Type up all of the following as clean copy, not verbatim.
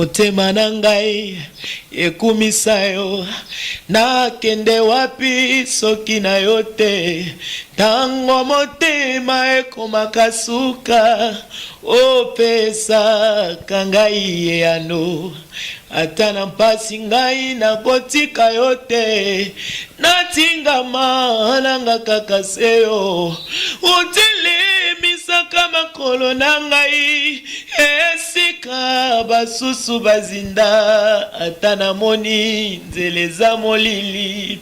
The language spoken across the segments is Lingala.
Motema na ngai ekumisa yo. Nakende wapi soki na yo te? Tango motema ekomaka suka, opesaka ngai eyano. Ata na mpasi ngai nakotika yo te. Natingama na nga kaka se yo. Otelemisaka makolo na ngai esika basusu bazinda. Ata namoni nzela eza molili,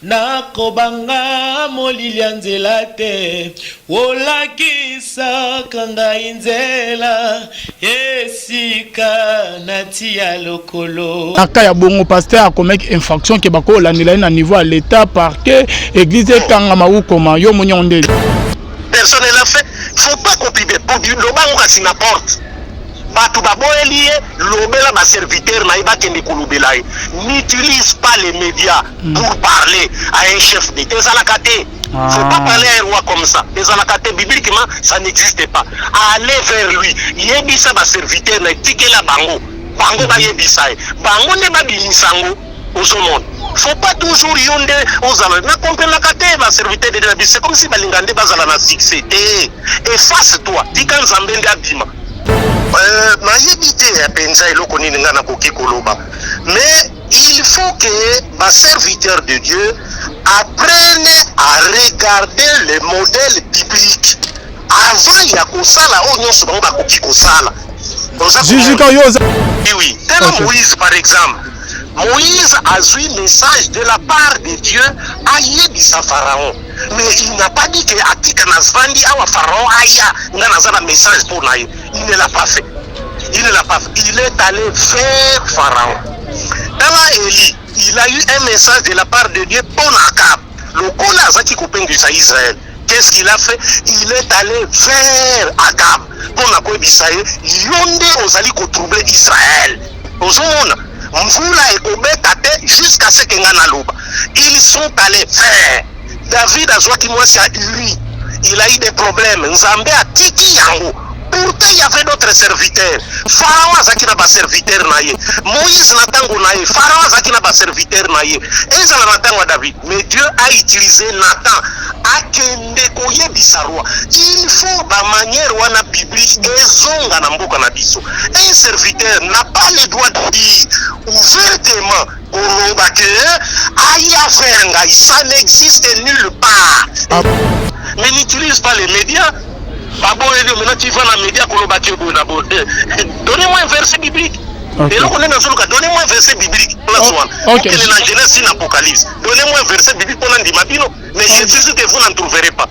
nakobanga molili ya nzela te. Olakisaka ngai nzela esika natia lokolo. Na cas ya bongo pasteur akomaki infraction ke bakolandela ye na niveau ya l'etat, parquet, église ekangama ou comment? Yo omoni yango ndenge? Personne ne l'a fait. Faut pas kopibe lobango kasi na porte bato baboyeli ye, lobela ba serviteur na ye bakende kolobela ye. N'utilise pas les médias pour parler à un chef d'État, ezalaka te. Faut pas parler à un roi comme ça, ezalaka te. Bibliquement, ça n'existe pas. Aller vers lui, yebisa ba serviteur na ye, tikela bango, bango bayebisa ye, bango nde babimisa yango. Ozomona, faut pas toujours yo nde ozala na comprenaka te. Ba serviteur de na biso, c'est comme si balinga nde bazala na succès te. Efface toi, tika Nzambe nde abima. Nayebi te ya mpenza eloko nini ngai nakoki koloba, mais il faut que ba serviteurs de Dieu apprennent à regarder le modèle biblique avant ya kosala oyo nyonso bango bakoki kosala. Jujuka yo oza Oui, tala. Moïse par exemple, Moïse azwi message de la part de Dieu ayebisa Pharaon, mais il n'a pas dit que atika na vandi awa, Pharaon aya, nga naza na message mpo na ye. Il ne l'a pas fait, il ne l'a pas fait, il est allé vers Pharaon. Tala Élie, il a eu un message de la part de Dieu mpo na Akab, lokola azaki kopengwisa Israël. Qu'est-ce qu'il a fait? Il est allé vers Akab mpo na koyebisa ye: yo nde ozali kotroubler Israël, ozomona mvula ekobeta te jusqu'à ce que nga naloba. Ils sont allés vers David. Azwaki mwasi ya Uri, il a eu des problèmes, Nzambe atiki yango. Pourtant, il y avait d'autres serviteurs. Pharaon azalaki na baserviteur na ye. Moïse na ntango na ye, Pharaon azalaki na baserviteur na ye, ezala na ntango ya David, mais Dieu a utilisé Nathan akende koyebisa roi. Il faut bamanière wana biblique ezonga na mboka na biso. Un serviteur n'a pas le droit de dire ouvertement, koloba ke aya vers ngai, ça n'existe nulle part. Mais n'utilise pas les médias. Baboyeli yo, maintenant tu vas na média koloba ke boye na boye. Donnez-moi un verset biblique. Eloko nde nazoluka, donnez-moi un verset biblique. Place wana okende na Genèse na Apocalypse, donnez-moi un verset biblique mpona ndima bino, mais je suis sûr que vous n'en trouverez pas.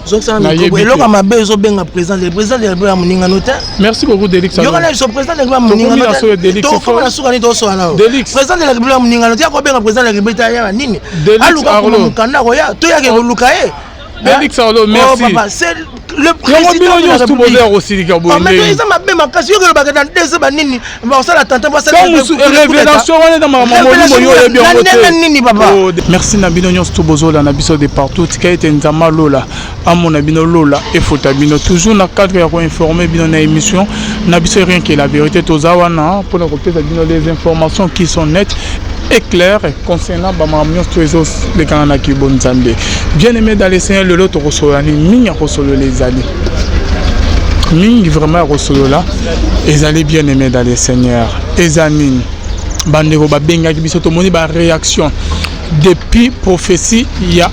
Zokisana eloko ya mabe ezobenga président, le président de la République ya moningano te. Merci beaucoup, Delix. Yoka na biso, président de la République ya moningano te. Tokokoma na suka nini tosola na président de la République ya moningano te? Ya kobenga président de la République ya nini? Aluka koma mokanda, koya toyake koluka ye. Delix Arlo, merci. Oh, papa, c'est le président. Bino nyonso tu boza kosilika boye. Mais eza mabe makasi. Yo kelobaka na dese banini basala tanta. Révélation wana eza makambo molimo, yo oyebi yango te. Ndenge nini, papa? Merci na bino nyonso tu bozolanda biso de partout. Tika ete Nzambe alola amona bino, lola efota bino. Toujours na cadre ya koinformer bino na émission na biso Rien que la vérité, toza wana mpona kopesa bino les informations qui sont nettes et claires concernant bamakambo nyonso to ezolekana na kibo Nzambe. Bien aimé dans le Seigneur, lelo tokosolola nini? Mingi ya kosolola ezali, mingi vraiment ya kosolola ezali. Bien aimé dans le Seigneur, eza nini? Bandeko babengaki biso, tomoni baréaction depuis prophétie ya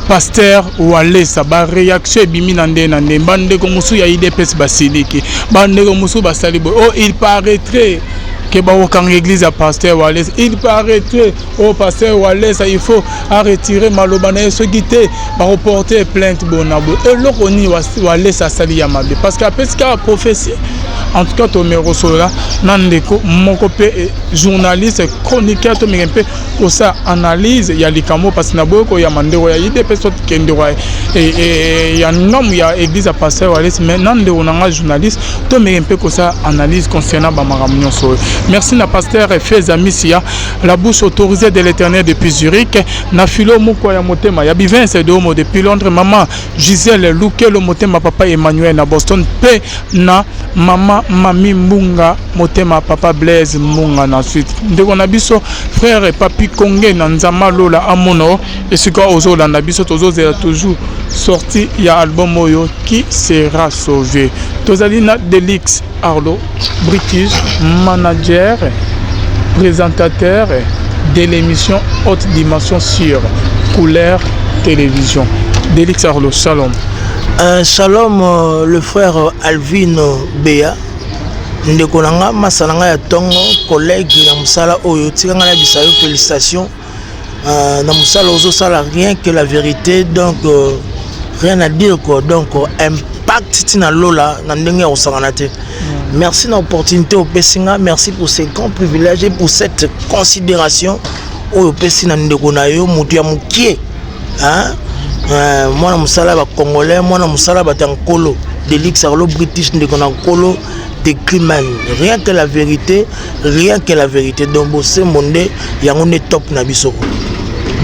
pasteur Walesa. Baréaction ebimi na ndenge na ndenge. Bandeko mosusu ya UDPS basiliki, bandeko mosusu basali boye: oh, il paraîtrait ke bakokanga église ya pasteur Walesa. Il paraîtrait, oh, pasteur Walesa, il faut aretirer maloba na ye, soki te bakoporter plainte. Bona boye, eloko nini Walesa asali ya mabe? Parce que apesi kaka prophétie. En tout cas, tomeka kosolola na ndeko moko mpe journaliste chroniqueur, tomeka mpe kosala analyse ya likambo, parce que na boye koyamba ndeko ya UDPS so ke ndeko ya ngambu ya église ya pasteur Walesa, mais na ndeko na nga journaliste, tomeka mpe kosala analyse concernant bamakambo nyonso oyo. Merci na pasteur Feza Misia, la bouche autorisée de l'Éternel depuis Zurich, na filo moko ya motema ya Bivince de Homo depuis Londres, mama Gisèle Lukelo motema, papa Emmanuel na Boston, mpe na mama Mama Mami Mbunga motema papa Blaise Mbunga na suite ndeko na biso frère Papi Konge na Nzama Lola amono esika ozolanda biso, tozozela toujours sortie ya album oyo qui sera sauvé. Tozali na Delix Arlo British, manager présentateur de l'émission Haute Dimension sur Couleur Télévision. Delix Arlo, shalom. Shalom, le frère Alvin Bea, ndeko na nga, masa na nga ya ntongo, collègue na mosala oyo. Tika nga nayebisa yo félicitation na mosala ozosala, rien que la vérité. Donc rien à dire quoi. Donc impact ntina lola na ndenge ya kosangana te. Merci na opportunité opesi nga, merci pour ce grand privilège et pour cette considération oyo opesi na ndeko na yo, moto ya mokie, hein? Mwana mosala ya bacongolais, mwana mosala bato ya nkolo, Delix Arlo British, ndeko na nkolo de Criman. Rien que la vérité, rien que la vérité. Donc bosembo nde yango nde top na biso.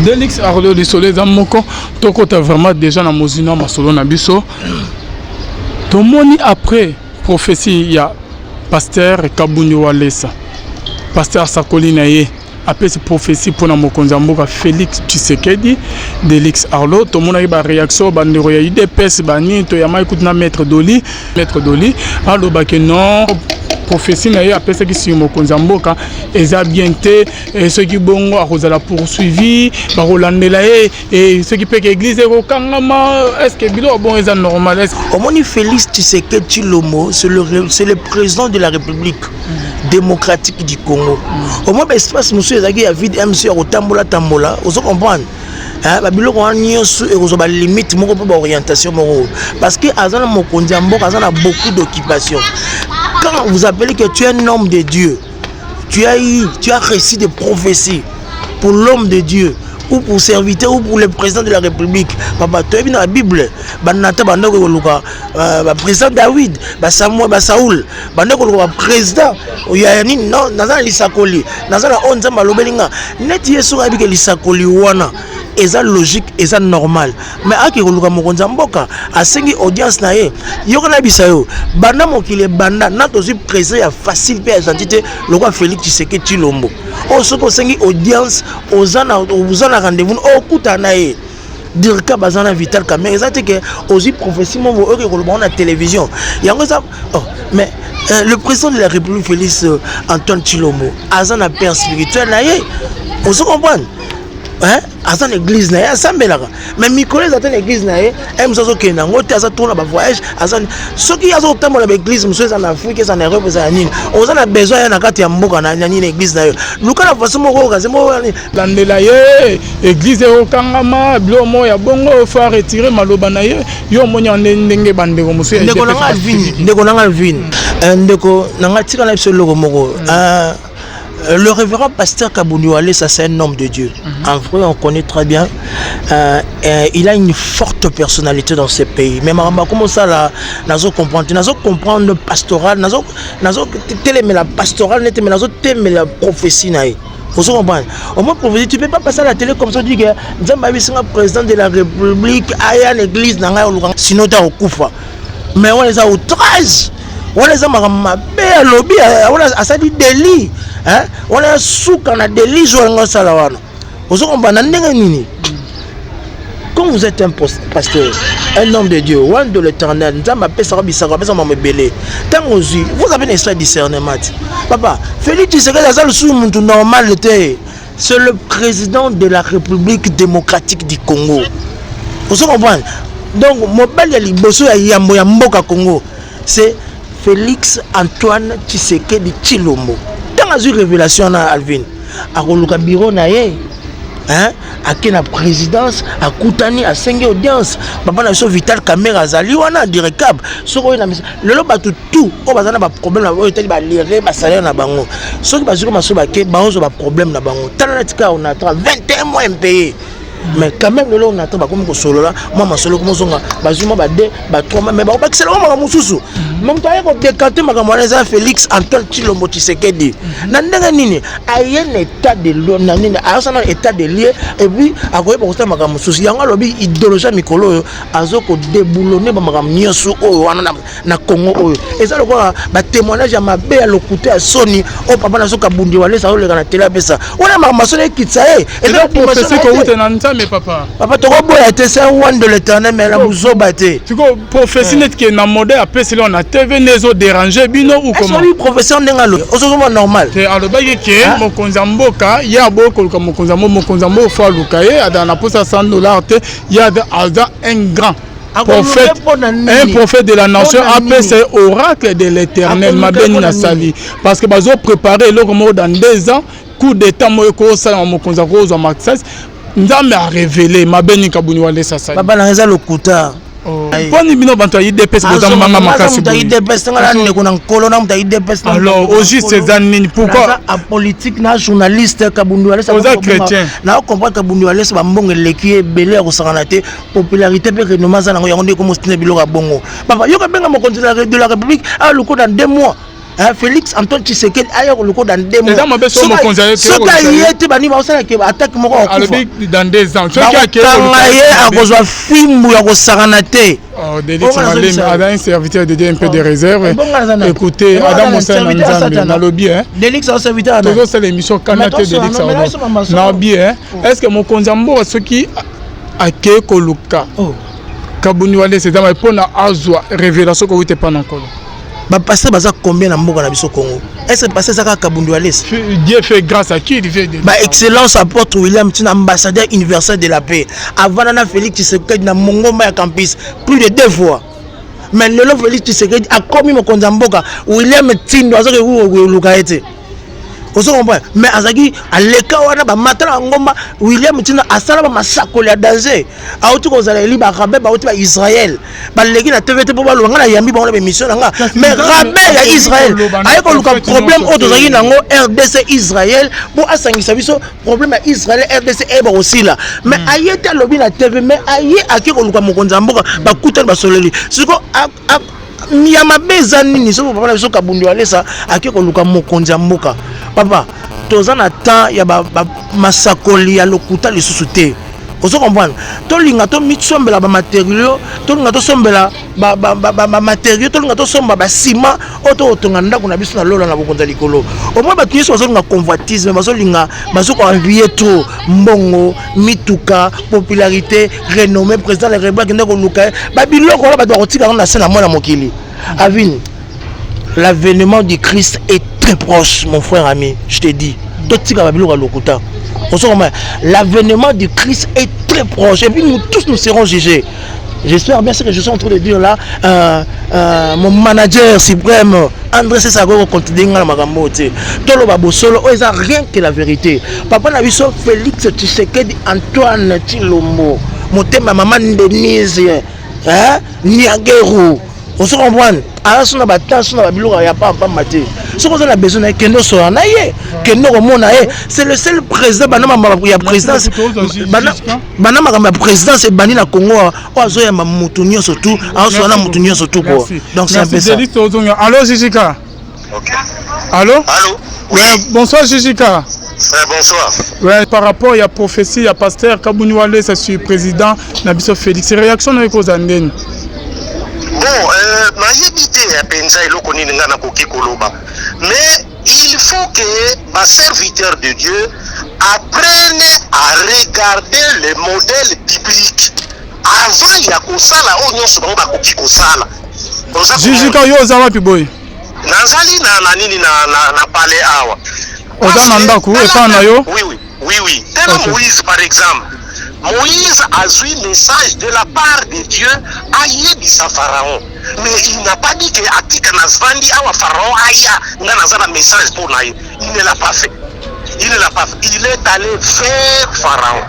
Delix Arlo, lisolo eza moko, tokota vraiment déjà na mozino ya masolo na biso. Tomoni après prophétie ya pasteur Kabundi Walesa, pasteur asakoli na ye, apesi prophétie mpona mokonzi ya mboka Félix Tshisekedi. Delix Arlo, tomonaki baréaction bandeko ya UDPS banini, toyamaki kutu na maître Doli. Maître Doli alobaki non, prophétie na ye apesaki sur mokonzi ya mboka eza bien te, soki bongo akozala poursuivi, bakolandela ye, soki mpe ke église ekokangama. Est ce que biloko bongo eza normal? Est Omoni, Félix Tshisekedi Tshilombo, c'est le président de la République démocratique du Congo. Omoi baespace mosusu ezalaki ya vide, mc ya kotambola tambola, ozo comprendre, babiloko wana nyonso ekozwa balimite moko mpe baorientation moko, parce que aza na mokonzi ya mboka, aza na beaucoup d'occupation. Quand vous appelez que tu es un homme de Dieu, tu as reçu des prophéties pour l'homme de Dieu ou pour serviteur ou pour le président de la République, papa, toyebi na Bible banata bandako koluka baprésident David, basamuel, basaul bandako koluka baprésident ya nini. Non, naza na lisakoli, naza na oyo Nzambe alobeli nga. Neti ye soki ayebi ke lisakoli wana eza logique, eza normal, mais ake koluka mokonzi ya mboka, asengi audience na ye. Yoka, nayebisa yo, banda mokili ebanda na tozwi président ya facile mpe ya gentil te lokola Félix Tshisekedi Tshilombo oyo. Soki osengi audience, oza na rendez-vous, okutana na ye. Dirka baza na Vital Kamerhe, eza te ke ozwi prophétie moko oyoki koloba ngo na télévision, yango eza. Oh, mais le président de la République Félix Antoine Tshilombo aza na père spirituel na ye, ozo comprendre, hein? Aza na église na ye asambelaka, mais mikolo eza te na église na ye, ye mosu azokende yango te, aza tona bavoyage. Aza soki aza kotambola baéglise mosusu, eza na Afrique, eza na Europe, eza na nini, oza na besoin ya na kati ya mboka na nini, église na yo, luka na façon moko okaze moko. Landela ye, église ekokangama, biloko moko ya bongo, faut retirer maloba na ye. Yo omoni yango ndenge bandeko mosusu? Ndeko na nga Alvin, ndeko na nga Alvin, ndeko na nga, tika na biso eloko moko. Le révérend pasteur Kabundi Walesa, c'est un homme de Dieu. En vrai, on connaît très bien. Il a une forte personnalité dans ce pays. Mais comment ça là, nazo comprendre, nazo comprendre pastoral, nazo nazo la pastoral, mais nazo la prophétie na. Vous comprenez? Au moins, prophétie, tu peux pas passer à la télé comme ça, tu dis que Nzambe a président de la République, aya l'église, sinon tu as okufa. Mais on les a outrage. Wana eza makambo mabe alobi wana, asali délit wana, suka na délit oyo alingi osala wana. Ozo comprendre na ndenge nini? Quand vous êtes un pasteur, un homme de Dieu, oint de l'Éternel, Nzambe apesaka bisaka, apesaka makambo ebele, ntango ozwi, vous avez un esprit de discernement ti. Papa Félix Tshisekedi aza lisusu mutu normal te, c'est le président de la République démocratique du Congo, ozo comprendre. Donc mobali ya liboso ya yambo ya mboka Congo, c'est Félix Antoine Tshisekedi Tshilombo. Ntango azwi révélation na Alvin, akoluka bureau na ye, hein? Ake na présidence, akutani, asengi audience. Papa na biso Vital Kamerhe azali wana, dircab. Soki oyo na lelo, bato tout oyo baza na baproblème oyo etali balere, basalaire na bango, soki bazwiki maso, bake, baozwa baproblème na bango. Tala na tika Onatra, 21 mois impayé. Mais quand même lelo na bakomi kosolola mwa masolo, komozonga bazwi mwa ba 2 ba 3, mais bakobakisela mwa makambo mosusu. Mais moto aye kodécanter makambo wana eza Félix Antoine Tshilombo Tshisekedi. Na ndenge nini aye na état de lieu, na nini ayosala na état de lieu, et puis akoyeba kosala makambo mosusu? Yango alobi idéologie ya mikolo oyo azo kodéboulonner bamakambo nyonso oyo wana na Congo. Oyo eza lokola batémoignage ya mabe, ya lokuta, ya soni oyo papa na soki abundi Walesa azoleka na tele, apesa wana makambo soni, ekitisa ye. Eza prophétie kowuta na Nzambe, papa. Papa, tokoboya te, c'est un oint de l'Éternel, mais na buzoba te. Siko prophétie neti ke na modèle apeseli na TV nde ezodéranger bino ou comment? Soki professeur ndenge alobi, ozozomona normal. Te, alobaki ke mokonzi ya mboka ye aboyi koluka mokonzi ya mboka. Mokonzi ya mboka faut aluka ye, azala na posa 100 $ te. Ye aza un grand prophète, un prophète de la nation, apesa ye oracle de l'Éternel. Mabe nini asali? Parce que bazopréparer eloko moko dans 2 ans, coup d'état moko ekosalama, mokonzi akozwa makasi. Nzambe arévéler mabe nini Kabuni Walesa asali? Baba nanga, eza lokuta. Mponi bino bato ya UDPS boza mbanga makasi? Moto ya UDPS, nga na ndeko na nkolo na moto ya UDPS. Alors au juste eza nini? Pourquoi? Apolitique na journaliste Kabundu Walesa. Oza chrétien. Na comprendre Kabundu Walesa, bambongo eleki ebele ya kosangana te, popularité mpe renommée aza nango, yango nde ekomotina biloko ya bongo. Papa, yoka, benga mokonzi de la République aluko dans 2 mois. Félix Antoine Tshisekedi aya koluko dans 2 mois. Soki aye te, bani baosalaka attaque moko. Akokanga ye, akozwa fimbu ya kosakana te. Aza un serviteur de Dieu, un peu de réserve. Écoutez, Adam mosala na Nzambe, nalobi tozosala émission kana te. Delix, nalobi, est ce que mokonzi ya mboka soki akei koluka Kabuni Walesa, eza mpona azwa révélation kowuta epa na Nkolo? Bapasteur baza combien na mboka na biso Congo? Est ce que pasteur eza kaka Kabundu Walesa? Dieu fait grâce à qui il veut. Baexcellence apôtre William Ntina, ambassadeur universel de la paix, avanda na Félix Tshisekedi na mongomba ya campus plus de deux fois. Mais lelo Félix Tshisekedi akomi mokonzi ya mboka, William Tindo azaki koluka ye te. Ozo comprendre? Mais azalaki aleka wana, bamata na bangomba. William Ntina asala bamasakoli ya danger, auti kozala eli barabbin, bauti baIsrael, baleki na TV te mpo baloba nga nayambi bango na baémission na nga. Mais rabbin ya Israel aye koluka problème oyo tozalaki nango RDC Israel mpo asangisa biso. Problème ya Israel RDC eyeba kosila, mais aye te, alobi na TV. Mais aye ake koluka mokonzi ya mboka, bakutani, basololi. Siko ya mabe eza nini soki papa na biso Kabundu Alesa ake koluka mokonzi ya mboka? Papa, toza na temps ya masakoli ya lokuta lisusu te. Ozo comprendre? Tolinga tomisombela bamatériaux, tolinga tosombela bamatériaux, tolinga tosomba basima oyo tokotonga ndako na biso na lola na bokonzi ya likolo. Omoi bato nyonso bazolinga convoitisme, bazolinga, bazokoenvier trop mbongo, mituka, popularité, renommé. Président de la République akende koluka ye, babiloko wana bato bakotika yango na se na mwana mokili. Avine, l'avènement du Christ est très proche, mon frère ami, je te dis, totika babiloko ya lokuta. L'avènement du Christ est très proche et puis nous tous, nous serons jugés. J'espère bien ce que je suis en train de dire là. Mon manager suprême, André Sessago, continue nga makambo te. Toloba bosolo, oyo eza rien que la vérité. Papa na biso Félix Tshisekedi Antoine Tshilombo, motema mama Denise, hein, Niageru. Ozo comprendre? Aza so na batemps so na babiloko ya pampamba te. Soki oza na besoin na ye, kende osola na ye, kende komona ye. C'est le seul président banda makambo ya présidence, banda makambo ya présidence ebandi na Congo, oyo azoyamba motu nyonso tu, azosola na motu nyonso tu quoi. Donc c'est un peu ça. Allo Jijika. Allô. Allô. Oui. Ouais, bonsoir Jijika. Ouais, bonsoir. Ouais, par rapport à prophétie ya pasteur Kabuni Walesa sur président na biso Félix, réaction na kozala ndeni? Bon, nayebi te ya mpenza eloko nini ngai nakoki koloba, mais il faut que baserviteur de Dieu apprennent à regarder le modèle biblique avant ya kosala oyo nyonso bango bakoki kosala. Jijika, yo oza wapi boye? Nazali na nini, na palais awa. Oza na ndako epai na yo? Oui, tala, okay. Moïse par exemple, Moïse azwi message de la part de Dieu ayebisa Pharaon, mais il n'a pas dit que atika nazvandi awa, Pharaon aya, nga naza na message mpo na ye. Il ne l'a pas fait, il ne l'a pas fait, il est allé vers Pharaon.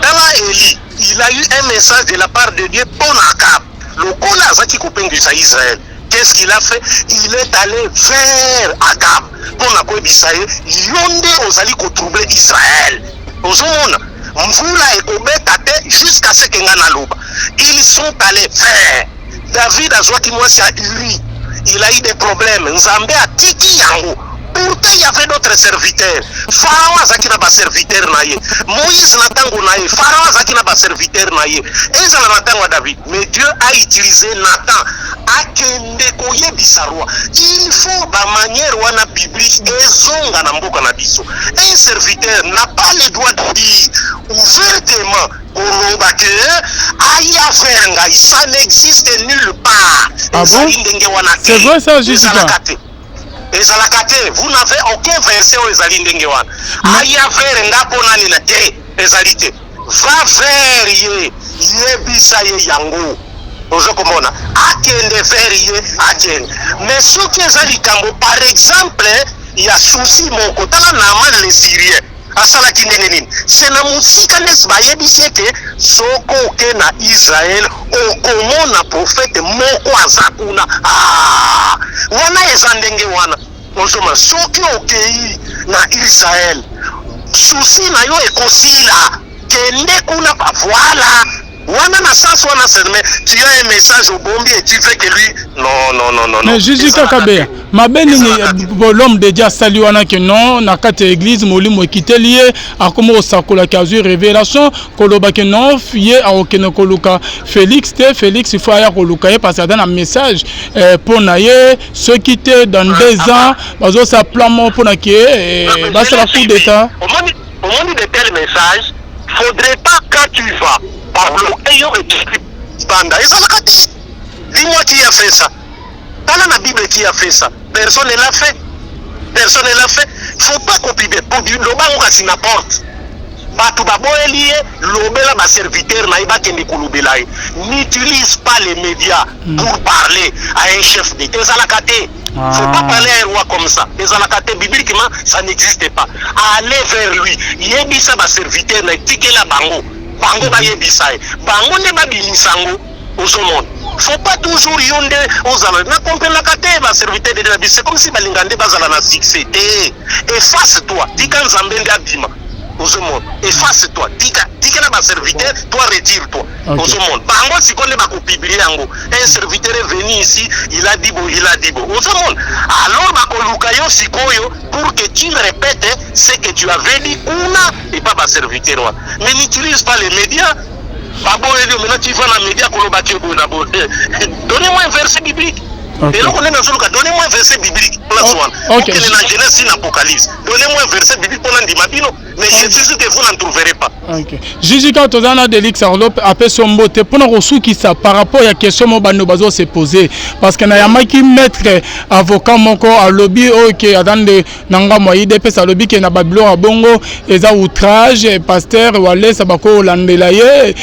Tala Eli, il a eu un message de la part de Dieu mpo na Akab, lokola azaki kopengwisa Israël. Qu'est-ce qu'il a fait? Il est allé vers Akab mpo na koyebisa ye: yo nde ozali kotroubler Israël. Ozomona? Mvula ekobeta te jusqu'à ce que nga naloba. Ils sont allés faire. David azwaki mwasi ya Urie. Il a eu des problèmes. Nzambe atiki yango. Pourtant, il y avait d'autres serviteurs. Pharaon azaki na ba serviteur na ye. Moïse na tango na ye. Pharaon azaki na ba serviteur na ye. Ezala na tango ya David. Mais Dieu a utilisé Nathan. Akende koyebisa roi. Il faut ba manière wana biblique ezonga na mboka na biso. Un serviteur n'a pas le droit de dire ouvertement koloba que aya vers ngai. Ça n'existe nulle part. Ah bon? Ezali ndenge wana te. C'est vrai ça, Jessica? Ezalaka te. Ezalaka te. Vous n'avez aucun verset oyo ezali ndenge wana. Aya vers nga mpo nani na te. Ezali te. Va vers ye, yebisa ye yango. Ozo komona, akende vers ye, akende. Mais soki eza likambo par exemple ya souci moko, tala Naaman le Syrien asalaki ndenge nini? Se na mosika nde bayebisi ete soko oke na Israel okomona prophète moko aza kuna. Ah, wana eza ndenge wana. Ozoma, soki okei na Israel, souci na yo ekosila. Kende kuna, voilà. Wana na sens wana seulement tu as un message obombi et tu veux que lui, non, non, non, non, non. Mais Jésus kaka beya mabe nini l'homme de Dieu asali wana ke non, na kati ya église molimo ekiteli ye, akoma kosakolaki, azwi révélation koloba ke non, ye akokende koluka Félix te, Félix il faut aya koluka ye parce que aza na message mpo na ye. Soki te, dans 2 ans bazosala plan moko mpona ke basala coup d'état. Omoni, de tels messages, faudrait pas, quand tu vas babloquer yo et banda ezalaka te. Dis-moi qui a fait ça. Tala na Bible, qui a fait ça? Personne ne l'a fait, personne ne l'a fait. Faut pas kopibe lobango kasi na porte bato baboyeli ye. Lobela baserviteur na ye, bakende kolobela ye. N'utilise pas les médias pour parler à un chef d'État. Ezalaka te. Faut pas parler à un roi comme ça. Ezalaka te. Bibliquement, ça n'existe pas. Allez vers lui, yebisa baserviteur na, etikela bango, bango bayebisa ye, bango nde babimisa yango. Ozomona, faut pas toujours yo nde ozala na komprenaka te. Baserviteur de na biso, c'est comme si balinga nde bazala na succès te. Efface toi, tika Nzambe nde abima. Ozomona, efface toi, tika, tika na baserviteur, toi retire toi. Ozomona, bango sikoyo nde bakopublier yango: un serviteur est venu ici, il a dit bo, il a dit bo. Ozomona, alors bakoluka yo sikoyo pour que tu répètes ce que tu avais dit kuna epa baserviteur wana. Mais n'utilise pas les médias. Baboyeli yo, maintenant tu vas na média koloba ke boye na boye. Donnez-moi un verset biblique. Eloko nde nazoluka, donnez-moi un verset biblique. Place wana, okende na Genèse na Apocalypse, donnez-moi un verset biblique mpona ndima bino, mais je suis sûr que vous n'en trouverez pas. Ok, Jiji, kaka toza na Delix Arlo, apesi yo mbote. Mpona kosukisa par rapport ya question moko bando bazose poser, parce que nayambaki maître avocat moko, alobi oyo ke aza nde na ngambo ya UDPS, alobi ke na babiloko ya bongo eza outrage, pasteur Walesa bakolandela ye.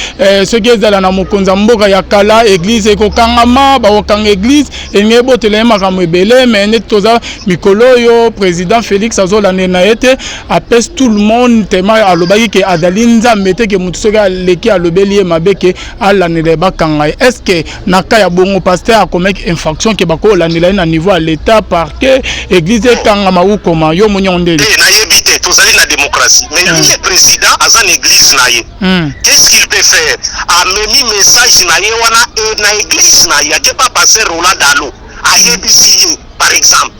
Soki ezala na mokonzi ya mboka ya kala, église ekokangama, bakokanga église, elingi ebotela ye makambo ebele. Mais neti toza mikolo oyo, président Félix azolandela na ye te, apesi tout le monde tema. Alobaki ke azali Nzambe te, ke motu soki aleki alobeli ye mabe, ke alandela ye, bakanga ye. Est ce que na ka ya bongo, pasteur akomaki infraction ke bakolandela ye na niveau ya l'état, parquet, église ekangama ou comment? Yo moni yango ndeni? Te, nayebi te. Tozali na démocratie, mais lui le président aza na église na ye. Qu'est-ce qu'il peut faire? Amemi message na ye wana e na église na ye, ake pa pasteur Roland Dalo, ayebisi ye par exemple.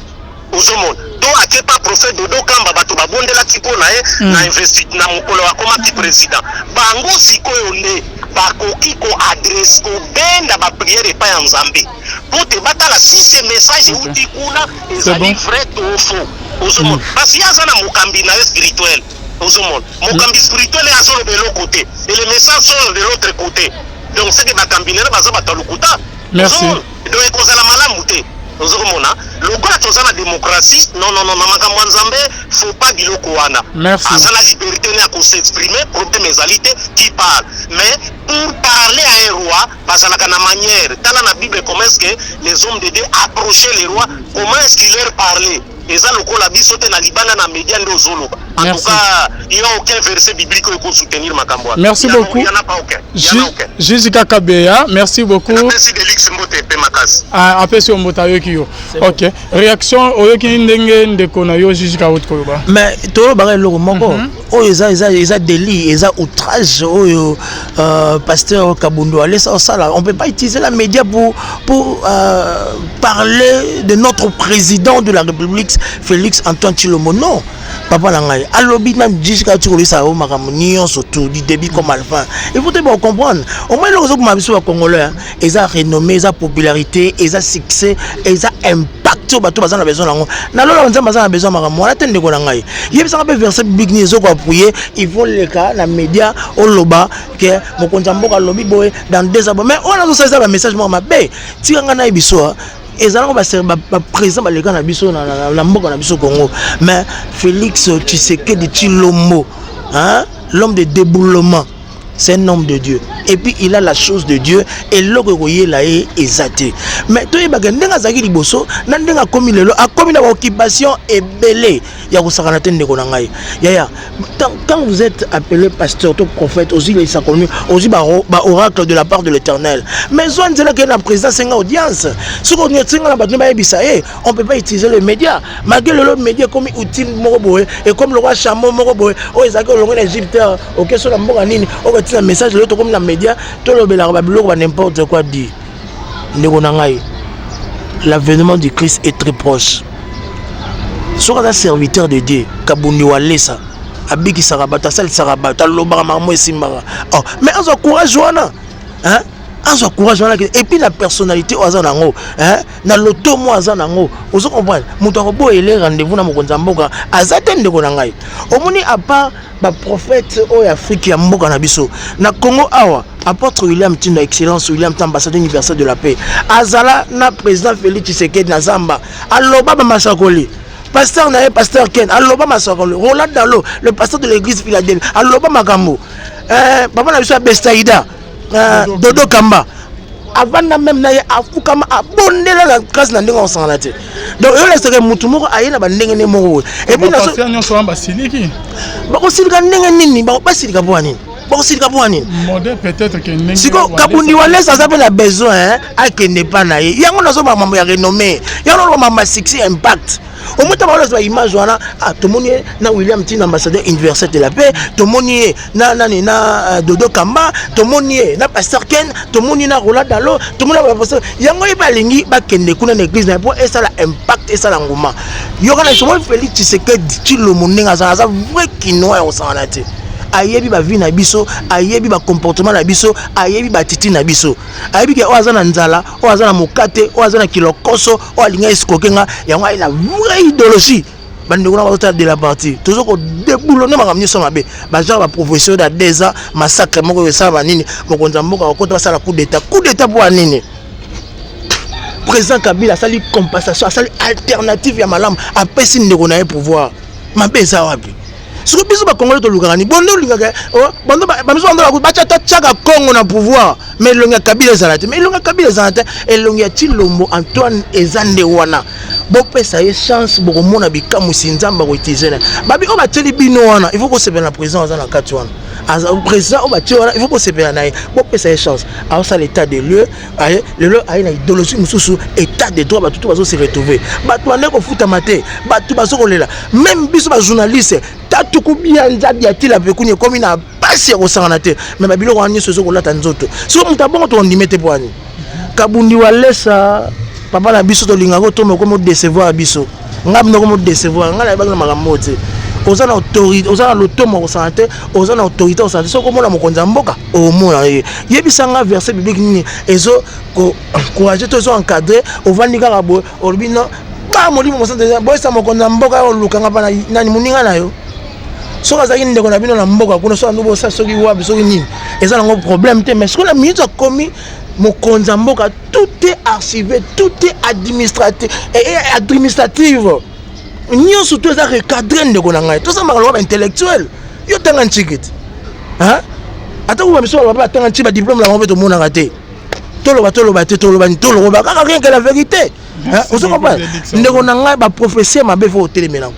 Ozomona, to ake pa prophète Dodo Kamba, bato babondelaki mpo na ye na investi na mokolo akomaki président. Bango sikoyo nde bakoki koadresser, kobenda baprière epai ya Nzambe po te batala si ce message euti kuna ezali vrai to faux. Ozomona, parce ye aza na mokambi na ye spirituel. Ozomona, mokambi spirituel ye azoloba eloko te et le message sort de l'autre côté, donc c'est que bakambi na ye baza bato ya lokuta. Merci. Ozomona, donc ekozala malamu te. Ozokomona, lokola toza na démocratie, non, non, non, na makambo ya Nzambe, faut pas biloko wana. Merci. Aza na liberté ne ya kos'exprimer, problème ezali te, qui parle. Mais pour parler à un roi, bazalaka na manière. Tala na Bible comment est-ce que les hommes de Dieu approchaient les rois, comment est-ce qu'il leur parlait. Eza lokola biso te na libanda na média nde ozoloba. En Merci. tout cas, il n'y a aucun verset biblique oyo soutenir makambo wana. Merci Il y en a- beaucoup. Il y en a pas aucun. Il y en a aucun. Jiji kaka beya, merci beaucoup. Napesi Delix mbote mpe makasi. Ah, apesi yo mbote, ayoki yo. Ok, réaction, oyoki ndenge ndeko na yo Jiji kauti koloba. Mais tolobaka eloko moko oyo eza délit, eza outrage oyo pasteur Kabundo alesa osala. On peut pas utiliser la média pour parler de notre président de la République, Félix Antoine Tshilombo. Non, papa na ngai alobi nani, jusqu'à ti kolisa yo makambo nyonso tout, du début comme à la fin. Il faut te comprendre au moins eloko ezokoma biso bacongolais, eza renommé, eza popularité, eza succès, eza impact oyo bato baza na besoin nango. Nalola Nzambe aza na besoin makambo wana te. Ndeko na ngai, yebisanga mpe verset biblique nini ezokoappuyer il faut leka na média oloba ke mokonzi ya mboka alobi boye dans 2 ans? Mais oyo nazosala eza bamessage moko mabe. Tika ngai nayebi so ezalaka baprésident baleka na biso na mboka na biso Congo. Mais Félix Tshisekedi Tshilombo, hein, l'homme de déboulement, c'est un homme de Dieu et puis il a la chose de Dieu. Eloko ekoyela ye eza te. Mais toyebaka ndenge azalaki liboso na ndenge akomi lelo, akomi na baoccupation ebele ya kosakana te. Ndeko na ngai, yaya, quand vous êtes appelé pasteur to prophète, ozwi lisakoni, ozwi baoracle de la part de l'Éternel, mais zwa nzela kende na président, senga audience. Soki osenga na bato nde bayebisa ye, on peut pas utiliser le média. Malgré lelo média ekomi outil moko boye, ekomi lokwa chameau moko boye oyo ezalaki olongwe na Égypte, okeso na mboka nini, okotina message. Lelo tokomi na média, tolobelaka babiloko ba n'importe quoi. Dit ndeko na ngai, l'avènement du Christ est très proche. Soki aza serviteur de Dieu, Kabundi Walesa abikisaka bato, asalisaka bato, alobaka makambo esimbaka. Oh, mais azwa courage wana, hein? Azwa courage wana et puis na personnalité oyo aza nango, hein? Na lotomo aza nango, ozo comprendre, moto akoboyele rendez-vous na mokonzi ya mboka aza te. Ndeko na ngai, omoni, à part baprophète oyo Afrique ya mboka na biso na Congo awa, apôtre William Tindo, excellence William Tindo, ambassadeur universel de la paix, azala na président Félix Tshisekedi na zamba, aloba bamasakoli. Pasteur na ye, pasteur Ken, aloba masakoli. Roland Dalo, le pasteur de l'église Philadelphie, aloba makambo. Papa na biso ya Bestaïda, Dodo Kamba, avanda même na ye, afukama, abondela na grâce na ndenge akosangana te. Donc oyo olakisaka motu moko aye na bandenge nde moko boye. Et puis bapasteur nyonso wana basiliki. Bakosilika ndenge nini? Basilika mpo ya nini? Bakosilika mpo ya nini? Modèle peut-être ke ndenge Siko Kabundi Walesa aza mpe na besoin akende mpa na ye. Yango nazomaka mambo ya renommé, yango nazomaka mambo ya succès, impact. Omota baolasa baimage wana. Ah, tomoni ye na William Tina, ambassadeur universel de la paix, tomoni ye na nani, na Dodo Kamba, tomoni ye na pasteur Ken, tomoni ye na Roland Dalo, tomoni na bapasteur. Yango ye mpe alingi bakende kuna na église na ye mpo esala impact, esala nguma. Yoka na biso, moi Félix Tshisekedi Tshilombo, ndenge azala, aza vrai Kinois ya kosangana te. Ayebi bavie na biso, ayebi bacomportement na biso, ayebi batiti na biso, ayebi ke oyo aza na nzala, oyo aza na mokate, oyo aza na kilokoso, oyo alingi escroquer nga. Yango aye na vraie idéologie. Bandeko na bazotala de la partie, toza kodéboulonner makambo nyonso mabe, bagenre baprofession da 2 ans, massacre moko oyo esala banini. Mokonzi ya mboka akota, basala coup d'état. Coup d'état mpo ya nini? Président Kabila asali compensation, asali alternative ya malamu, apesi ndeko na ye pouvoir. Mabe eza wapi? Soki biso bakongole tolukaka ni bondo, olingaka bando bamiso, bando batya tiaka Kongo na pouvoir, mais elongi ya Kabila ezala te. Mais elongi ya Kabila ezala te, elongi ya Tshilombo Antoine eza nde wana. Bopesa ye chance, bokomona bikamwisi Nzambe akoutiliser na babi oyo batieli bino wana. Il faut kosepela na président aza na kati wana. Président oyo batie wana, il faut kosepela na ye, bopesa ye chance. Aosala état de lieu lelo, aye na idéologie mosusu, état de droit. Bato to bazose retrouver, bato bande kofutama te, bato bazokolela. Même biso bajournaliste, tatuku bianza biatila pekuni, ekomi na pasi ya kosangana te. Mais babiloko wana nyonso ezokolata nzoto. Soki moto abongo, tokondime te. Po ani Kabundi Walesa, papa na biso, tolingaka toma, okomi odécevoir biso. Ngai bino okomi odécevoir ngai, nayebaki na makambo te. Oza na autorité, oza na lotomo kosala te, oza na autorité kosala te. Soki omona mokonzi ya mboka, omona ye, yebisa nga verset biblique nini ezo encourager to ezo encadrer. Ovandi kaka boye, olobi non, ba molimo mosantu boyesa mokonzi ya mboka olukanga mpa nani, moninga na yo. Soki azalaki ndeko na bino na mboka kuna, soki andu bosa, soki wapi, soki nini, eza nango problème te. Mais soki na minute akomi mokonzi ya mboka, tout est archivé, tout est administratif, administrative nyonso to eza recadré. Ndeko na ngai, tozambaka loka baintellectuel. Yo tanga ntiki te, ata kuba biso baloba batanga ntiki, badiplôme na bango mpe tomonaka te. Toloba, toloba te, toloba, toloba kaka rien que la vérité. Ozo comprendre, ndeko na ngai, baprophétie mabe, faut otelemela.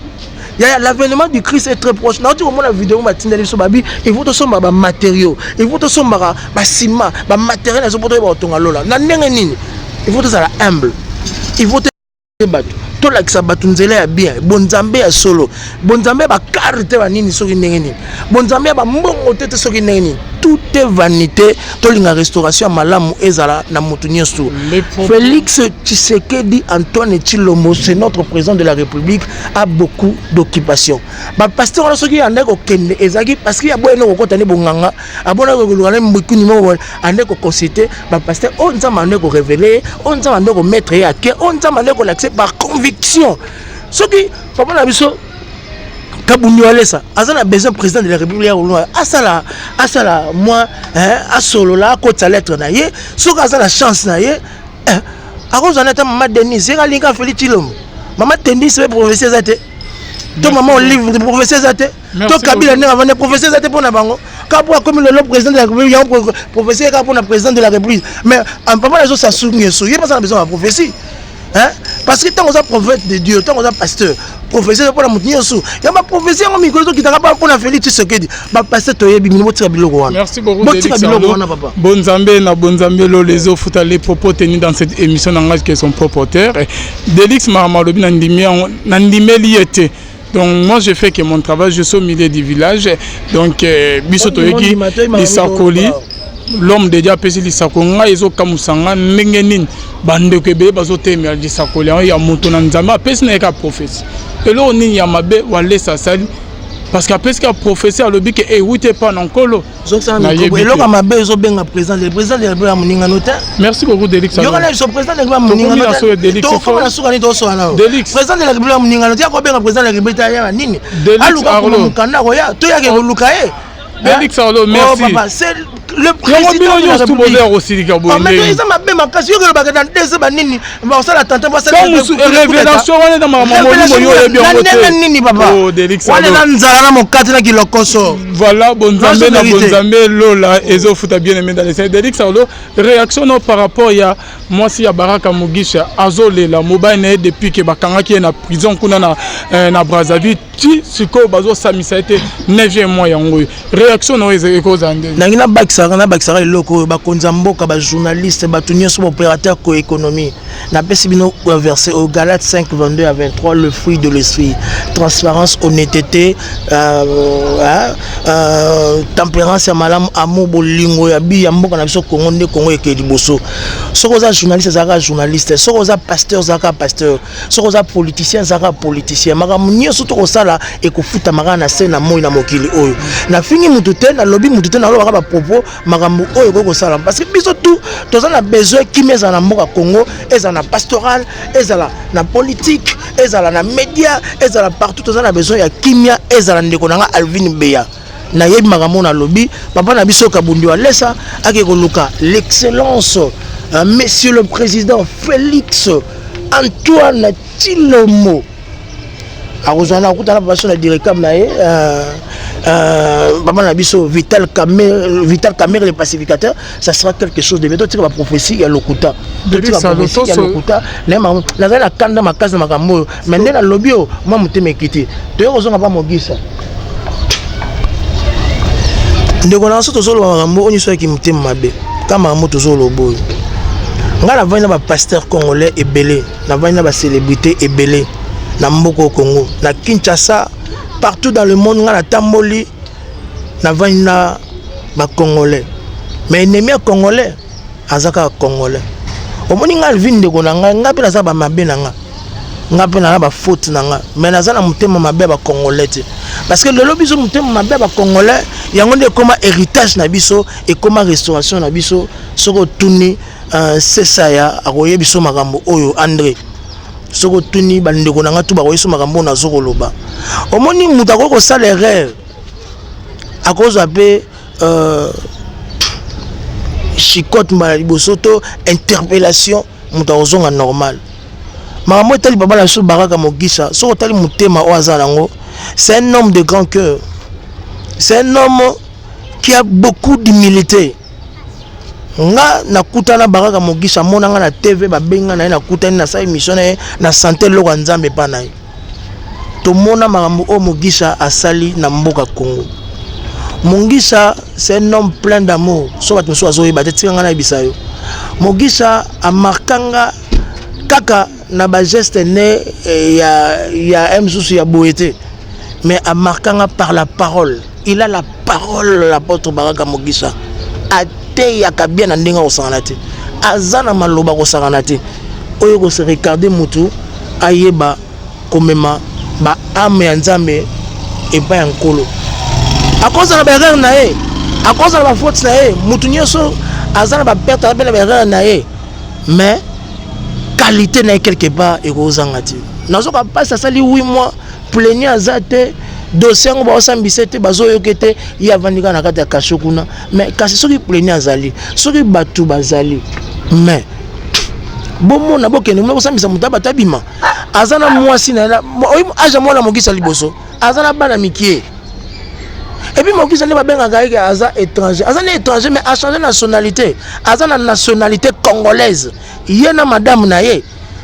Yaya, l'avènement du Christ est très proche. Nauti komona video batindeli biso, babi il faut tosomba bamatériaux, il faut tosombaka basima, bamatériel nazo mpo toyeba kotonga lola na ndenge nini. Il faut tozala humble, il faut bato tolakisa bato nzela ya bien, bonzambe ya solo, bonzambe ya bakare te, banini soki ndenge nini, bonzambe ya bambongo te te soki ndenge nini. Tout est vanité. Tolinga restauration ya malamu ezala na motu nyonso. Félix Tshisekedi Antoine Tshilombo, c'est notre président de la République, a beaucoup d'occupation. Bapasteur wana, soki ande kokende, ezalaki parce que aboyani kokota nde bonganga, abonaki koluka nde mbikuni moko, ande koconsulte bapasteur oyo Nzambe ande korévéler ye, oyo Nzambe ande komettre ye à cœur, oyo Nzambe ande kolakisa par conviction. Soki papa na biso Kabundi Walesa aza na besoin président de la République ya kolunga, asala mwa asolola, akotisa lettre na ye. Soki aza na chance na ye, akozwa na ata mama Denise, ye alinga Félix Tshilombo. Mama Denise mpe prophétie eza te, to mama Olive, prophétie eza te, to Kabila ndenge avandi, prophétie eza te mpo na bango. Kaka mpo akomi lelo président de la République, yango prophétie kaka mpona président de la République. Mais papa nazo Sassou Nguesso, ye mpe aza na besoin ya prophétie, hein? Parce que ntango oza prophète de Dieu, ntango oza pasteur, prophétie eza mpona motu nyonso. Ya baprophétie yango mikolo ezokitaka mpona Félix Tshisekedi. Bapasteur, toyebi bino, botika biloko wana. Merci beaucoup. Botika biloko wana, papa. Bonzambe na bonzambe lolo ezofuta. Les propos tenus dans cette émission n'engagent que son propre auteur. Delix Marama alobi na ndimi yango, na ndimeli ye te. Donc moi, je fais que mon travail, je suis au milieu du village. Donc biso toyoki lisakoli, l'homme de Dieu apesi lisako. Ngai ezokamwisa nga ndenge nini bandeko ebele bazotemela lisakoli yango ya moto na Nzambe apesi na ye ka prophétie. Eloko nini ya mabe Walesa asali? Parce que apesi ka prophétie, alobi ke ewuti epa na Nkolo. Eloko ya mabe ezobenga président, le président de la République ya moningano te. Merci beaucoup, Delix. Yoka na biso, président de la République ya moningano, tokoma na suka nini tosola na président de la République ya moningano te. Ya kobenga président de la République ya nini? Aluka kuma mokanda, koya toyake koluka ye. Delix Arlo, merci. Oh, papa, c'est le président de la République. Osilika boye. Eza mabe makasi. Yoki olobaka dans deux banini bakosala tante. Révélation wana eza makambo molimo, yo oyebi yango te. Ndenge nini, papa? Wana eza nzala na mokati na kilokoso. Voilà, bonzambe na bonzambe lola ezofuta. Bien aimé dans le Seigneur, Delix Arlo, réaction no par rapport ya mwasi ya Baraka Mugisha, azolela mobali na ye depuis ke bakangaki ye na prison kuna na Brazzaville, ti sikoyo bazosamisa ye te, 9e mois yango oyo. Réaction na oyo ekozala ndenge? Nangi nabakisaka eloko oyo: bakonzi ya mboka, bajournaliste, bato nyonso, baopérateur coéconomie, napesi bino verset au Galate 5, 22 à 23: le fruit de l'esprit, transparence, honnêteté, tempérance ya malamu, amour, bolingo ya bi ya mboka na biso Kongo. Nde Kongo ekee liboso. Soki oza journaliste, ezalaka journaliste. Soki oza pasteur, ezalaka pasteur. Soki oza politicien, ezalaka politicien. Makambo nyonso tokosala ekofutamaka na se na moi na mokili oyo. Nafingi mutu te, nalobi mutu te, nalobaka bapropos. Makambo oyo ekoki kosala, parce que biso tout toza na besoin kimia ezala na mboka Congo, ezala na pastoral, ezala na politique, ezala na média, ezala partout. Toza na besoin ya kimia ezala. Ndeko na nga Alvin Beya, nayebi makambo nalobi. Papa na biso Kabundi Walesa ake koluka l'excellence monsieur le président Félix Antoine Tshilombo. Akozwa na akutana papa so na dircab na ye, papa na biso Vital Kamerhe, Vital Kamerhe le pacificateur. Ça sera quelque chose de bien. Totika baprophétie ya lokuta, totika prophétie ya lokuta. Nazali na kanda makasi na makambo oyo, mais nde nalobi oyo, mwa motema ekiti. Toye kozonga mpa Mogisa, ndeko na biso. Tozoloba makambo oyo nyonso yaki motema mabe ka makambo tozoloba oyo. Ngai navandi na bapasteur congolais ebele, navandi na bacélébrité ebele na mboka au Congo, na Kinshasa, partout dans le monde. Ngai natamboli, navandi na bacongolais, mais ennemi ya congolais aza kaka congolais. Omoni ngai Alvin, ndeko na ngai, ngai mpe naza bamabe na nga, nga mpe naza bafaute na nga, mais naza na motema mabe ya bacongolais te. Parce que lelo biso, motema mabe ya bacongolais yango nde ekóma héritage na biso, ekóma restauration na biso. Soki otuni Sesaya, akoyebi biso makambo oyo. André, soki otuni bandeko na nga tu, bakoyebi biso makambo oyo nazo koloba. Omoni, moto akoki kosala erreur, akozwa mpe chicote mbala liboso to interpellation, moto akozonga normal. Makambo etali papa na biso Baraka Mogisa, soki otali motema oyo aza nango, c'est un homme de grand cœur, c'est un homme qui a beaucoup d'humilité. Nga nakutana Baraka Mogisa, amona nga na TV, babenga na ye, nakutani, nasala émission na ye na sante, eloko ya Nzambe epa na ye. Tomona makambo oyo Mugisha asali na mboka Congo. Mugisha, c'est un homme plein d'amour. So bato mosusu azoyeba te, tika ngai nayebisa yo. Mugisha amarka nga kaka na bageste ne ya mosusu ya boye te, mais amarka nga par la parole. Il a la parole, l'apôtre Baraka Mugisha. Ateyaka bien na ndenge akosangana te, aza na maloba kosangana te, oyo kose regarde mutu ayeba komema baâme ya Nzambe epai ya Nkolo. Akozala baerreur na ye, akozala bafaute na ye, mutu nyonso aza na baperte, aza mpe na baerreur na ye, mais qualité na ye quelque part ekozanga te. Nazoka mpasi, asali 8 mois, plaignant aza te, dossier yango baosambisa te, bazoyoka te, ye avandi kaka na kati ya kasho kuna. Mais kasi soki plaignant azali, soki bato bazali, mais bomona bokende kuna kosambisa moto, bato abima. Aza na mwasi na ye, age mwana Mokisa liboso, aza na bana mike. Et puis Mokisa nde babengaka ye aza étranger, aza na étranger, mais achange nationalité, aza na nationalité congolaise, ye na madame na ye.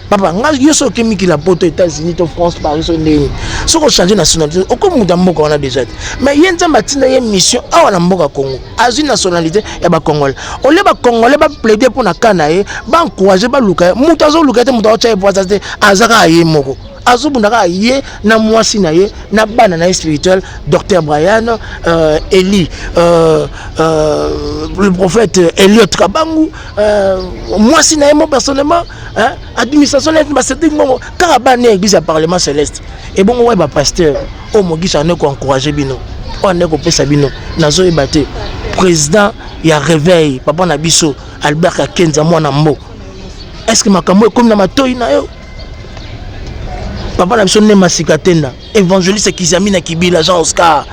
Papa, nga yo soki oke mikili Poto, États-Unis to France, Paris, so ndeni soki ochange nationalité, okomi moto ya mboka wana déjà te. Mais ye, Nzambe atinda ye mission awa na mboka Congo, azwi nationalité ya bacongolais. Olie bacongolais baplaide mpo na ka na ye, baencourage, baluka ye. Moto azoluka ye te, moto aotya ye po aza te, aza kaka ye moko, azobunda kaka ye na mwasi na ye na bana na ye spirituel, docteur Brian, Eli, le prophète Eliot Kabangu, mwasi na ye mo personnellement, hein, administration na ye, baCédrik Mbongo, kaka bana ya église ya Parlement Céleste. Ebongo waye bapasteur oyo Mogisa ande koencourage bino, oyo ande kopesa bino, nazoyeba te. Président ya réveil, papa na biso Albert Kakenza, mwana mbo, est ce que makambo ekomi na matoi na yo? Papa na biso nde Masika Tenda, évangéliste Kizami na Kibila, Jean Oscar,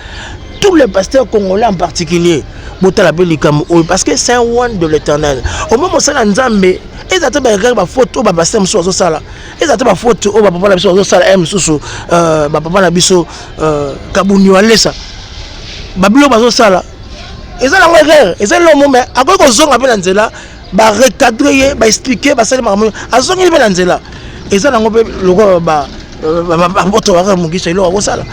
tous les pasteurs congolais en particulier, botala mpe likambo oyo, parce que c'est un oint de l'Éternel. Omo mosala Nzambe eza te baerreur, bafaute oyo bapasteur mosusu bazosala, eza te bafaute oyo bapapa na biso bazosala. E mosusu bapapa na biso Kabuni Walesa, babiloko bazosala eza nango erreur, eza eloko, mais akoki kozonga mpe na nzela, barecadre ye, baexplike, basali makambo, azongeli mpe na nzela. Eza nango mpe lokola baboto baka Mokisa, eloko akosala,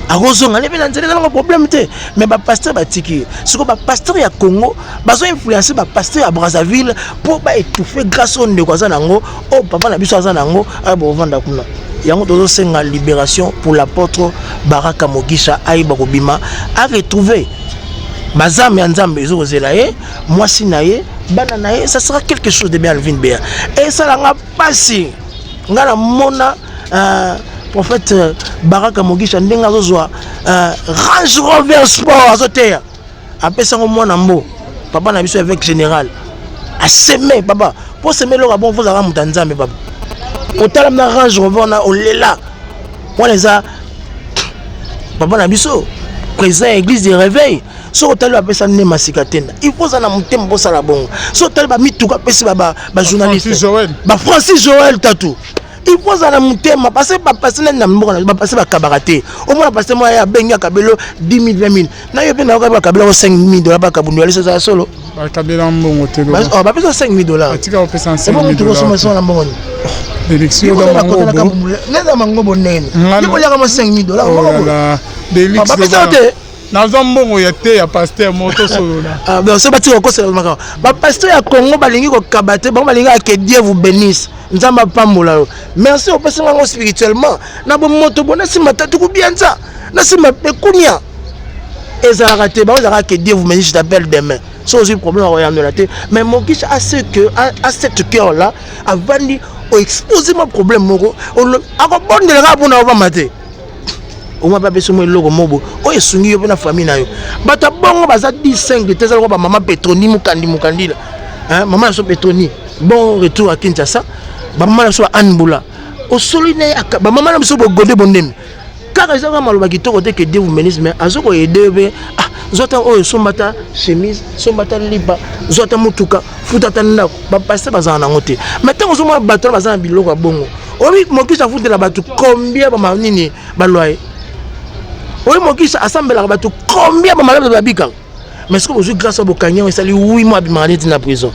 akozonga nde mpe na nzela, eza nango problème te. Mais bapasteur batiki ye. Sikoyo bapasteur ya Congo bazoinfluence bapasteur ya Brazzaville mpo baétouffe grâce oyo ndeko aza nango, oyo papa na biso aza nango, aya bovanda kuna. Yango tozosenga libération pour l'apôtre Baraka Mogisha, ayeba kobima, aretrouve bazame ya Nzambe ezokozela ye, mwasi na ye, bana na ye. Ça sera quelque chose de bien. Alvin Bea, esalanga mpasi nga namona prophète Baraka Mogisha ndenge azozwa Range Rover Sport, azoteya, apesango mwana mbo, papa na biso évêque général aseme. Papa, mpo seme eloko bon, fozalaka moto ya Nzambe. Papa, otala na Range Rover na olela wana, eza papa na biso président ya église de réveil. Soki otali, bapesa nde Masika Tenda, il faut oza na motema bosala bongo. Soki otali bamituka apesi bajournaliste, baFrancis Joel Tatu, il faut ozala na motema, parce que bapase nani na mboka na bapase bakabaka te. Omona pase moko ye abengi, akabelo 10 000, 20 000 na yo mpe nayoka bakabela ko 5 000 $. Bakabundu alisi, ezala solo? Bakabela mbongo te. Bapesa 5 000 $. Atika kopesa. Ebongo mutu kosomba na mbongo nini? Neza mangobo ndenge nini koliaka mo 5 000 $? Bapesa yo te. Nazwa mbongo ya te ya pasteur moto solola. So batika kokosela makambo. Bapasteur ya Congo balingi kokaba te, bango balingi que Dieu vous bénisse, Nzambe apambola yo, merci, opesi ngango spirituellement na bomoto bo na nsima tatu kubianza na nsima ekunia ezalaka te. Bango ezalaka que Dieu vous bénisse, je t'appelle demain so ozwi problème, akoyandola te. Mais Mokisha a ce que a cette cœur là, avandi, oexpose ma problème moko, akobondela kaka mpona ovamba te. Omwa mpe apesi mo eloko mobo oyo esungi yo mpe na famille na yo. Bato ya bongo baza 10 te, eza lokola bamama Petroni Mokandi Mokandila, mama na biso Petroni, bon retour à Kinshasa. Bamama na biso ba Anne Mbula, osoli na ye, bamama na biso bogode bondemi kaka, eza kaka maloba kitoko te que Dieu vous bénisse, mais azo koyede yo mpe: ah, zwa ata oyo, somba ata chemise, somba ata lipa, zwa ata motuka, futa ata ndako. Bapasteur bazala nango te, mais ntango ozomona bato wana baza na biloko ya bongo, oyebi Mokisi afutela bato combien bama nini baloyer, oyebi Mokisi asambelaka bato combien bamalade babikaka. Mais soki bozwi grâce, bokangi yango, esali 8 mois, abimaka neti na prison,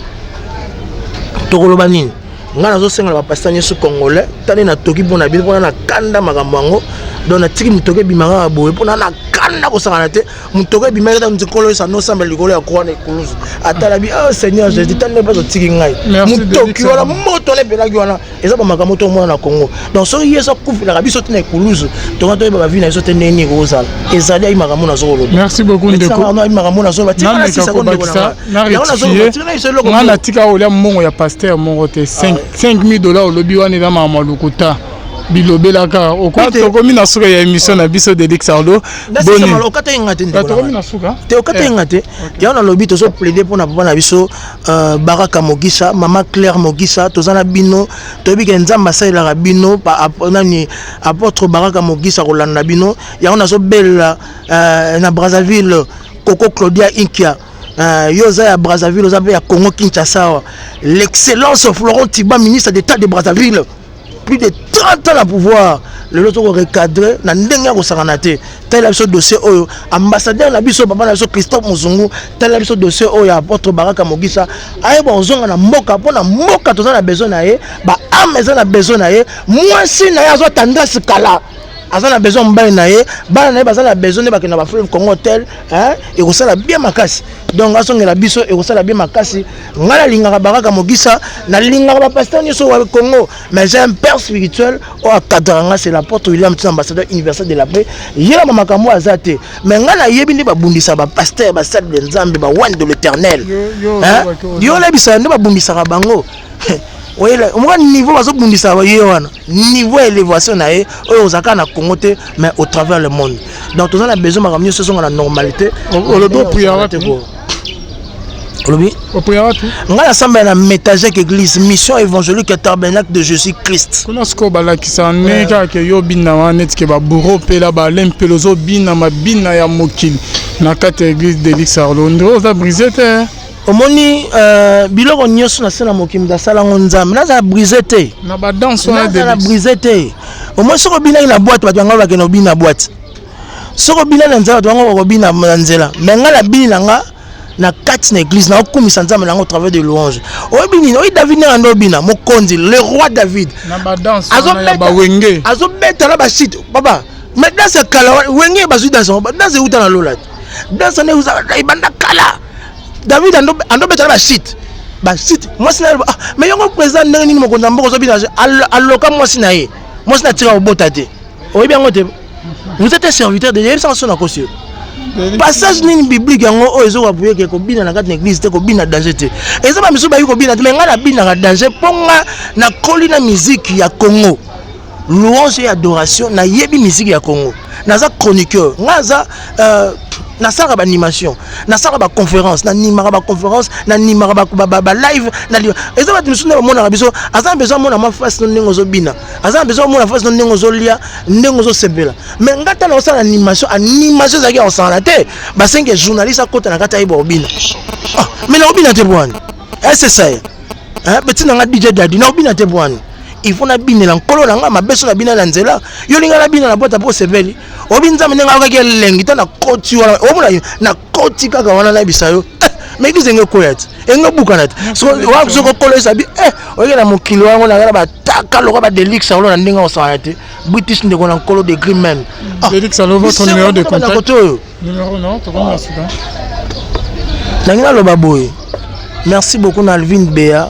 tokoloba nini? Ngai nazosengela bapasteur nyonso congolais, tani natoki mpona bino, mpona na kanda makambo yango. Donc natiki motoki ebima kaka boye mpo na kanda kosakana te. Motoki ebimaki ata nkolo esa nosambela likolo ya croix na ekulusu, atala bi: "Oh Seigneur Jésus, tala ndenge mpe otiki ngai." Motoki wana, moto wana epelaki wana. Eza bamakambo tomona na Congo. Donc soki Yesu akufelaka biso te na ekulusu, tonga toyeba bavie na biso te ndenge nini ekozala. Ezali ayi makambo nazokoloba. Merci beaucoup, ndeko. Ayi makambo nazoloba. Nga natika olia mbongo ya pasteur moko te. 5000 $, olobi wana eza makambo ya lokuta, bilobelaka. Tokomi na suka ya émission na biso. Delix Arlo. Okata nga te. Tokomi na suka. Te, okata nga te. Yango nalobi, tozoplaide mpona papa na biso Baraka Mogisa, mama Claire Mogisa. Toza na bino, toyebi ke Nzambe asalelaka bino. Nani, apôtre Baraka Mogisa kolanda bino. Yango nazobelela na Brazzaville, koko Claudia Inkia. Yo oza ya Brazzaville, oza mpe ya Congo Kinshasa awa. L'excellence Florent Tiba, ministre d'État de Brazzaville, plus de 30 ans na pouvoir, lelo tokorecadre na ndenge ya kosangana te. Talela biso dossier oyo, ambassadeur na biso, papa na biso Christophe Mozungu. Talela biso dossier oyo ya apôtre Baraka Mogisa, ayeba kozonga na mboka, mpo na mboka toza na besoin na ye. Baâme eza na besoin na ye. Mwasi na ye azwa tendance kala, aza na besoin. Mobali na ye, bana na ye baza na besoin nde bakenda bafleuve Congo Hotel. Ekosala bien makasi. Donc azongela biso, ekosala bien makasi. Ngai nalingaka Baraka Mogisa, nalingaka bapasteur nyonso ya Congo, mais j'ai un père spirituel oyo acadraka nga, c'est l'apôtre William Tina, ambassadeur universel de la paix. Yelama makambo aza te, mais ngai nayebi nde babundisaka bapasteur, basali de Nzambe, baoints de l'Éternel. Yo olebisaka nde babundisaka bango. Omoka niveau bazobundisa ye wana, niveau ya élévation na ye oyo ozalaka na Congo te, mais au travers le monde. Donc toza na besoin makambo nyonso ezonga na normalité. Olobi opriya wapi? Olobi? Opriya wapi? Ngai nasambela na Métagec, église Mission Évangélique Tabernacle de Jésus Christ. Kuna sikoyo balakisa ndenge kaka ke yo obina wana, neti ke babourreau mpela bale mpela, ozobina mabina ya mokili na kati ya église. Delix Arlo, ndre oza brisé te? Omoni, biloko nyonso na se na mokili, moto asalango Nzambe. Nazala brisé te. Na badanse wana. Nazala brisé te. Omoni, soki obinaki na boîte, bato bango bakende obina na boîte. Soki obina na nzela, bato bango bakobina na nzela. Mais ngai nabini na nga na kati na église, naokumisa Nzambe nango au travers de louange. Oyebi nini? Oyi David ndenge ando obina, mokonzi, le roi David. Na badanse wana ya bawenge. Azobeta na bashite papa. Mais danse ya kala, wenge bazwi danse yango, danse euta na lola te. Danse wana ebanda kala. David andobeta na bashite, bashite. Mwasi na ye: "Ah, mais yango président, ndenge nini mokonzi ya mboka ozobina?" Aloka mwasi na ye, mwasi na tika kobota te. Oyebi yango te? Vous êtes un serviteur de Dieu, yebisanga so nakosi yo. Passage nini biblique yango oyo ezokoappuyer ke kobina na kati na église te, kobina danger te? Eza bamisu bayi kobina te, mais ngai nabinaka danger, mpo nga nakoli na musique ya Congo, louange et adoration. Nayebi musique ya Congo, naza chroniqueur. Ngai aza nasalaka baanimation, nasalaka baconférence, nanimaka baconférence, nanimaka balive. Eza bato misusu nde bamonaka biso. Aza na besoin amona mwa face no ndenge ozobina, aza na besoin amona face no ndenge ozolia, ndenge ozosepela. Mais ngai tala, osala animation, animation ezalaki ya kosangana te. Basengi journaliste akota na kati, ayeba kobina. Ah, mais nakobina te bwani? Ese ye beti na nga DJ Dadi, nakobina te bwani? Il faut nabinela nkolo na nga mabe. So nabina na nzela, yo linga nabina na bota mpo osepeli. Oyebi Nzambe ndenge ayokaki elengi ta nakoti wana. Omona, nakoti kaka wana, nayebisa yo, mais église enge ekoya te, enge ebukana te. Soki okolo esabi oyeke na mokili wango nanga na bataka lokwa badelix yango na ndenge osala te. British, ndeko na nkolo de Green Man. Delix, alors votre numéro de contact? Kote oyo. Numéro non, tokomi na suka. Nangi naloba boye: merci beaucoup na Alvin Bea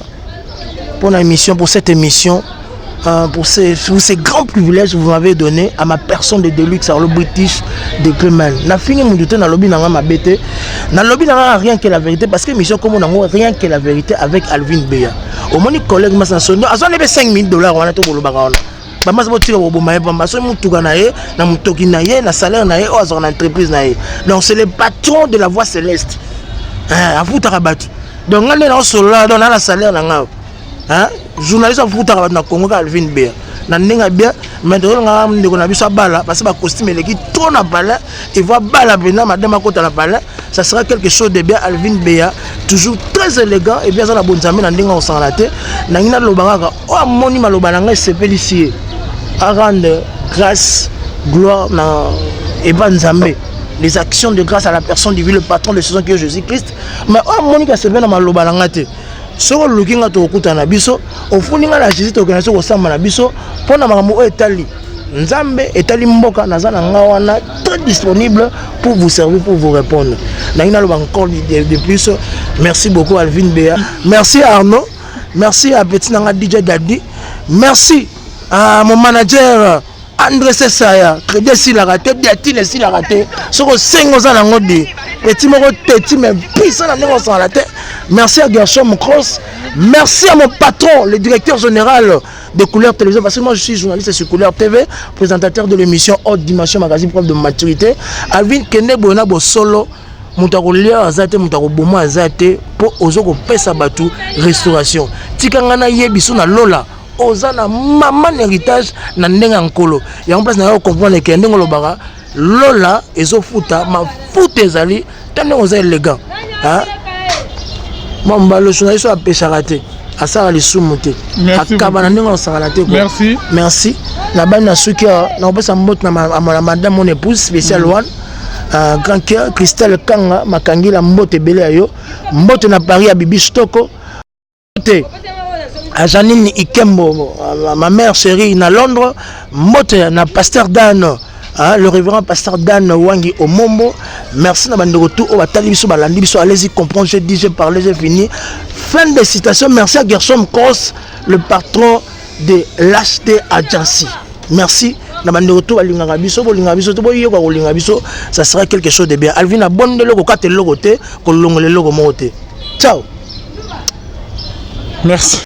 pour la émission, pour cette émission, pour ces grands privilèges que vous m'avez donné à ma personne de Deluxe, le British de Greyman. Nafingi mutu te, nalobi nanga mabe te, nalobi nanga rien que la vérité, parce que émission comme nango Rien que la vérité avec Alvin Bea. Omoni, collègue masa sono azwa nebe 5000 $ wana to kolobaka wana. Bamasa botika koboma ye pamba. Soki mutuka na ye, na motoki na ye, na salaire na ye oyo azwaka na entreprise na ye. Donc c'est le patron de la Voix Céleste, afutaka bato. Donc nga nde naosolola, donc na na salaire na nga, journaliste afutaka bato na Congo ka Alvin Bea na ndenge ya bien. Mais tozolongaka ndeko na biso abala, parce que bacostume eleki trop na palais. Evo abala mpena, madame akota na palais, ça sera quelque chose de bien. Alvin Bea toujours très élégant et bien, aza na bonzambe na ndenge akosangana te. Nangi naloba kaka, oyo amoni maloba na ngai esepelisi ye, arendre grâce, gloire na eba Nzambe, les actions de grâce à la personne divine, le patron de saison qui est Jésus-Christ. Mais oyo amoni kasepeli na maloba na ngai te, soki oluki nga, tokokutana na biso. Ofuni nga na Jésus, tokende so kosamba na biso mpo na makambo oyo etali. Nzambe, etali mboka, naza na nga wana très disponible pour vous servir, pour vous répondre. Nangi naloba encore de plus, merci beaucoup Alvin Bea, merci Arnaud, merci à petit nanga DJ Dadi, merci à mon manager André Sesaya. Crédit esilaka te, diatine esilaka te, soki osengi oza nango de petit moko teti, mais puissant na ndenge osala te. Merci à Gershom Cross, merci à mon patron, le directeur général de Couleur Télévision, parce que moi je suis journaliste sur Couleur TV, présentateur de l'émission Haute Dimension Magazine, preuve de maturité. Alvin Kende Boyona Bosolo, moto akolia aza te, moto akoboma aza te, mpo ozo kopesa bato restauration. Tika ngai nayebi so na lola oza na mama na héritage na ndenge ya nkolo yango. Place na yo comprendre ke ndenge olobaka lola ezofuta mafuta ezali ta ndenge oza élégant. Mwa mobali na biso apesaka te, asala lisumu te, akaba na ndenge osakala te. Merci. Merci. Na bani na suki awa, nakopesa mbote na madame mon épouse spécial one, grand cœur Christelle Kanga Makangila, mbote ebele ya yo, mbote na Paris ya Bibi Stoko te, à Janine Ikembo, ma mère chérie na Londres, mbote na pasteur Dan, hein, le révérend pasteur Dan Wangi Omombo. Merci na bandeko tout oyo batali biso, balandi biso. Allez-y comprendre, j'ai dit, j'ai parlé, j'ai fini. Fin de citation. Merci à Gershom Cross, le patron de l'HT Agency. Merci na bandeko to balingaka biso, bolingaka biso to boyoka kolinga biso, ça sera quelque chose de bien. Alvin abondeli, kokata eloko te, kolongola eloko moko te. Ciao. Merci.